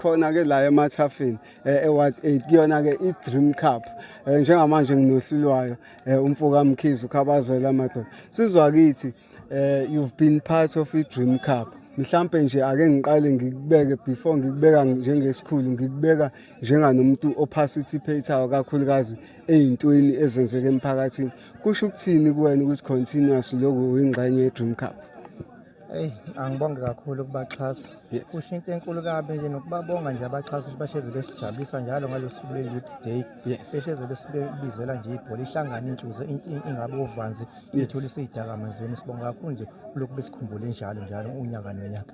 Sikhona ke la emathafeni eWard 8 kuyona ke iDream Cup. Njengamanje nginohlulwayo umfoka Mkhize ukhabazela madoda. Sizwa kithi you've been part of iDream Cup. Mhlambe nje ake ngiqale ngikubeke before ngikubeka njengesikhulu, ngikubeka njenganomuntu oparticipate kakhulukazi ey'ntweni ezenzeka emphakathini. Kusho ukuthini kuwena ukuthi continuous lokhu uyingxenye ye-Dream Cup? Eyi, angibonge kakhulu kubaxhasi. Kusho into enkulu kabi nje nokubabonga nje abaxhasi ukuthi bahlezi besijabulisa njalo ngalo suku le-Youth Day. Behlezi besibizela nje ibhola ihlangane intshuze ingabe uvanzi itholise iy'dakamizweni. Sibonga kakhulu nje kulokhu besikhumbule njalo njalo unyaka nonyaka.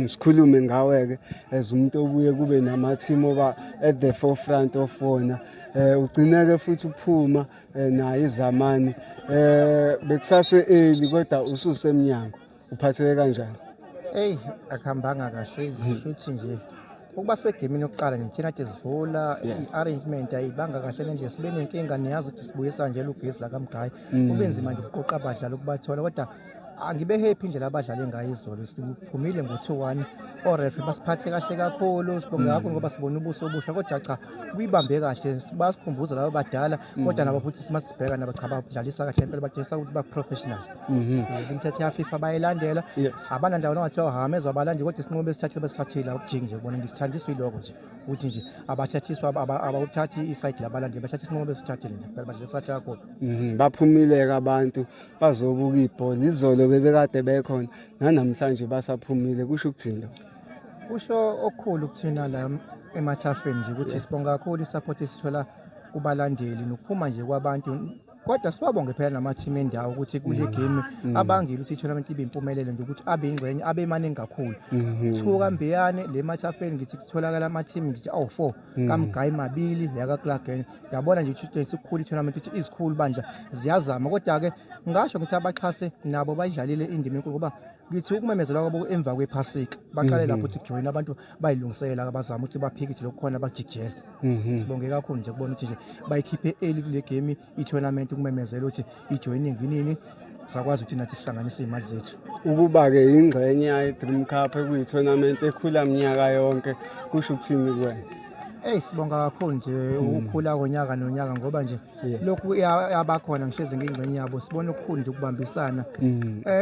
Sikhulume ngawe-ke as umuntu obuye kube nama-team oba at the forefront of wona. Ugcineke futhi uphuma naye izamani. Bekusase early kodwa ususemnyango. Uphatheke kanjani? Eyi, akuhambanga kahle, shuthi nje ukuba segemini yokuqala nje thina kade sivula i-arrangement ayibanga kahle nje, sibe nenkinga, niyazi ukuthi sibuyisa nje ugesi la kaMgayi, kube nzima nje ukuqoqa abadlali ukubathola, kodwa angibe happy indlela abadlale ngayo izolo. Siphumile ngo-2-1, o-ref basiphathe kahle kakhulu, sibonge kakhulu ngoba sibona ubuso obusha, kodwa cha, kuyibambe kahle, basikhumbuza laba badala, kodwa nabo futhi simasibheka nabo, cha, badlalisa kahle impela, batshengisa ukuthi ba-professional. Imithetho ya-FIFA bayilandela. Abanandawo nongathiwa hamezwa abalandeli, kodwa isinqumo besithathile besithathile, akujiki nje kubona, ngisithandiswa yiloko nje ukuthi nje abathathiswa, abawuthathi i-side labalandeli, bathatha isinqumo besithathile nje phela, badlalisa kahle kakhulu. Baphumile-ke abantu bazobuka ibhola izolo, bebekade bekhona nanamhlanje basaphumile, kusho ukuthini lokho? Kusho okukhulu kuthina la emathafeni nje ukuthi sibonga kakhulu i-support esithola kubalandeli nokuphuma nje kwabantu, kodwa siwabonge phela nama-team endawo ukuthi kule game abangile ukuthi i-tournament ibe impumelelo nje, ukuthi abe ingxenye, abe maningi kakhulu. Thuka Mbiyane le mathafeni, ngithi kutholakala ama-team ngithi awu-four, kaMgayi mabili, yakaKlagen, yabona nje ukuthi isikhulu i-tournament, ukuthi izikhulu bandla ziyazama, kodwa-ke ngasho ngithi abaxhasi nabo bayidlalile indima enkulu, ngoba ngithi ukumemezela kwabo emva kwephasika baqale lapho ukuthi kujoyina abantu, bayilungisela, bazama ukuthi baphikithe lokukhona bajikijele. Sibonge kakhulu nje kubona ukuthi nje bayikhiphe early kule game i-tournament, ukumemezela ukuthi i-joining inini, sakwazi ukuthi nathi sihlanganise iy'mali zethu. Ukuba-ke ingxenye yaye-Dream Cup ekuyi-tournament ekhula minyaka yonke, kusho ukuthini kuwena? Eyi, sibonga kakhulu nje ukukhula konyaka nonyaka, ngoba nje lokhu yabakhona ngihlezi ngiyingxenye yabo, sibona okukhulu nje ukubambisana.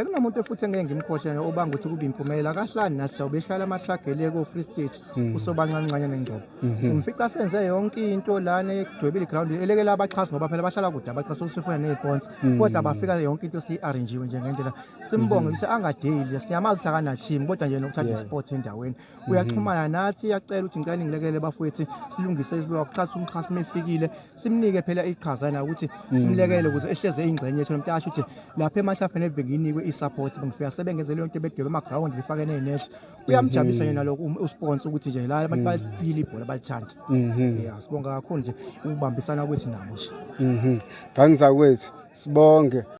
Kunomuntu futhi engeke ngimkhohle obanga ukuthi kube impumelelo, akahlali nathi la, ubeshayela ama-truck ele ko-Free State, usobancancane nengcobo, umfica senze yonke into lana ekudwebile ground, elekela abaxhasi ngoba phela bahlala kude abaxhasi, usifuna ney'ponsi, kodwa bafika yonke into siyi-arrangiwe nje ngendlela. Simbonge ukuthi angadeli, siyamazi ukuthi akana-team, kodwa nje nokuthanda i-sport endaweni, uyaxhumana nathi, uyacela ukuthi ngicela ningilekelele bafowethu, silungise isibuka kuxhasa umxhasi, mefikile simnike phela iqhaza na ukuthi simlekele ukuze ehleze ingxenye yethu, nomuntu asho ukuthi lapha emahlafeni eve nginikwe i-support, ngifika sebengenzele yonke, bedwebe ama-ground, befake ney'nesi, uyamjabulisa yena lokho usponsor ukuthi nje la abantu baliphila ibhola, balithanda. Yeah, sibonga kakhulu nje ukubambisana kwethu nabo nje. Ngane zakwethu, sibonge.